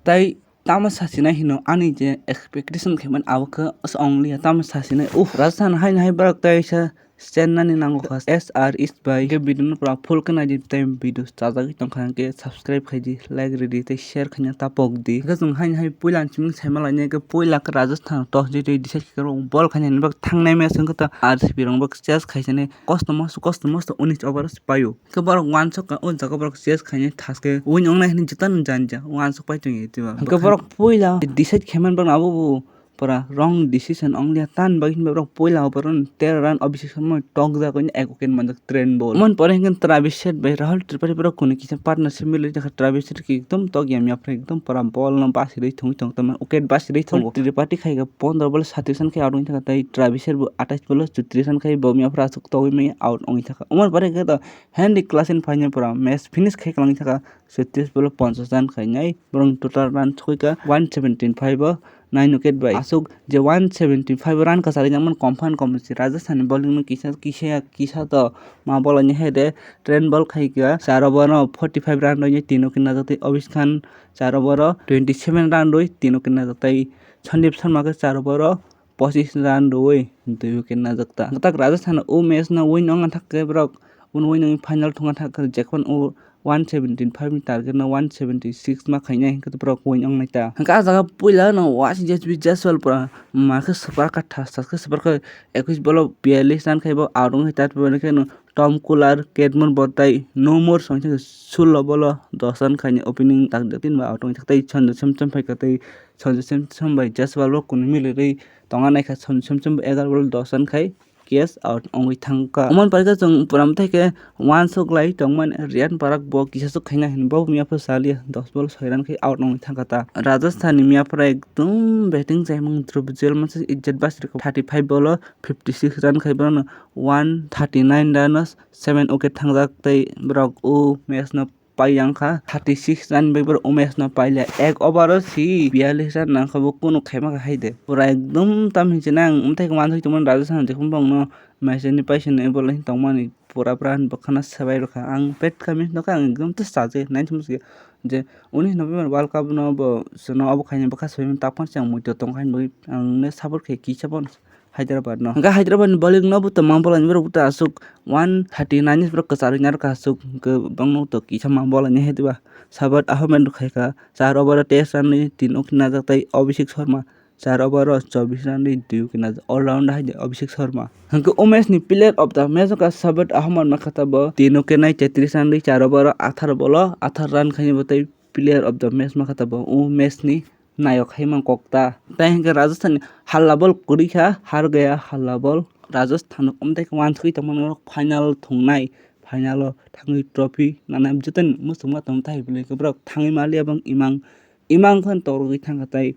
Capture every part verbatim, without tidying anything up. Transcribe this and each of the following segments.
Tai tamo sasinai hino ani je expectation khaimani abo khe only tamo sasinai. Uff, Rajasthan haino hai borok tai sa Chennai ni nango kha S R East bai. Ke video no pura full khe naidi, tai video chajagwi tongkha, hwnkhe subscribe khaidi, like ridi, tei share khaina tapok di. Hwnkhe chwng haino hai puila chwng saima lainai, hwnkhe puila khe Rajasthan toss di tei decide khe ball khaina hinwi bak thangnai match wngkha ta R C B rok bak chase khaisani kosto mosto, kosto mosto unis over o se paio. Hwnkhe borok uansuk kha, o jaga borok chase khainai thaske win wngnai hinwi jotoni janja uansuk pai tongya twibo. Hwnkhe borok puila decide khaimani borok abo bo pura wrong decision wngliya, tamni bagwi hinba borok puila over o tero run Abhishek Sharma tokjak, ek wicket manjak train ball. Umoni pore hwnkhe Travis Head bai Rahul Tripathi borok kunu kisa partnership milwi tongkha, Travis Head khe ekdom tokya miyapra, ekdom pura ball no basirwi thwngwi tong tongma wicket basirwi thwngo. Tripathi khai kha pondro ball sati san khe out wngwi thangkha, tei Travis Head bo atais ball o chutris san khai bo miyapra aswk togwi maya out wngwi thangkha. Umoni pore hwnkhe to Henrik Klaasen phainai pura match finish khai kwlangwi thangkha. Chutris ball o ponchas run khainai, borok total run sokoi kha one seventy five o nine wicket bai. Aswk je one seventy five o run kwcharwi nangmani, comphan comphan se Rajasthan ni bowling no kisa kisa kisa to ma ball ni hai de, train ball khai kha, char over o forty five run rwi tin wicket najak tei Abhishek Khan char over o twenty seven run rwi tin wicket najak tei Sandeep Sharma khe char over o pochis run rwi dui wicket najak ta. Kwtak Rajasthan o match no win wngna thak khe borok, win win wngwi final thwngna thak khe, jephanu o one seventy five ni target no one seventy six ma khainai hwnkhe borok win wngnai ta. Hwnkhe ah jaga puila no uansuk J S B Jaiswal pura ma khe swpar kha, thas thas khe swpar kha, ekwis ball o biyallis run khai bo out wngwi ta, tei bo khe no Tom Kular, Kedmon Botai, no more song thang sullo ball o dos run khainai opening tak tin ba out wngwi thak tei Sanju Samson phai kha tei Sanju Samson bai Jaiswal bo kunu milirwi tongna naikha, Sanju Samson bo egaroh ball o dos run khai case out wngwi thangkha. Umoni pore khe chwng pura mwtai khe uansuk lai tongmani Ryan Parak bo kisa swk khaina hinwi bo miyapra saliya dos ball soi run khai out wngwi thangkha ta. Rajasthan ni miyapra ekdum batting chaimung Dhruv Jurel masa Izzat Basri kha thirty five ball o fifty six run khai bono one thirty nine run o seven wicket thangjak tei borok o match no pai yang kha thirty six run bai borok o match no pailiya. Ek over o si biyallis run nang kha bo kunu khaima kha hai de. Pura ekdum tam hinwi se nang mwtai khe uansuk tongmani Rajasthan jephru bongno match ni paisa ni ball hinwi tongmani pura pura hinwi bwkhano swbai rwkha. Ang pet kha miss nokha ang ekdum tei saje nine je unis November World Cup no bo chwngno obo khaina bwkha swbaimani, taphano se ang muitu tongkha hinwi ang ne support khe kisa bono. Hyderabad no. Hwnkhe Hyderabad ni bowling no bo tongma bwlai ni borok bo ta aswk one thirty nine ni borok kwcharwi narwkha aswk, hwnkhe bangno to kisa ma bowlai ni hai diba. Sabat Ahmed khai kha char over o teis run ni tin wicket najak tei Abhishek Sharma char over o chobbish run ni dui wicket najak. All rounder hai de Abhishek Sharma. Hwnkhe o match ni player of the match wngkha Sabat Ahmed, ma kha ta bo tin wicket nai tetris run ni char over o athar ball o athar run khaini bo tei player of the match ma kha ta bo o match ni nayok hai man kok ta. Tai hwnkhe Rajasthan ni halla ball kwrwi kha, har gaya halla ball. Rajasthan no omtai khe uansugwi tongmani norok final thwngnai, final o thangwi trophy nanai joto ni muchungma tong tai bwlai khe borok thangwi maliya bang imang, imang khe torogwi thangkha tai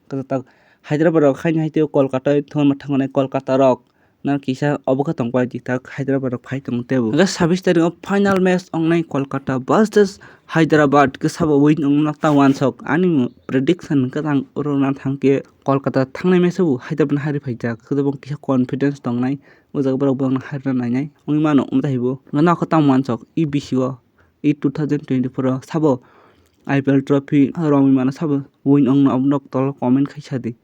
kwtal tak Hyderabad rok haino hai tei Kolkata thwngma thangmani Kolkata rok. Nang kisa obo khe tong pai di tak Hyderabad rok phai tong tebo. Hwnkhe sabis tarik o final match wngnai Kolkata versus Hyderabad, khe sabo win wngno ta uansuk ani prediction hwnkhe ang oro na thang khe Kolkata thangnai match o Hyderabad no hari phaijak, khe bo kisa confidence tongnai, o jaga borok bo harina nainai wngwi mano, wngwi taibo. Hwnkhe nokho tamo uansuk E B C o, e two thousand twenty-four o sabo I P L trophy romwi mano sabo win wngno, obo nok tolo comment khai sa di.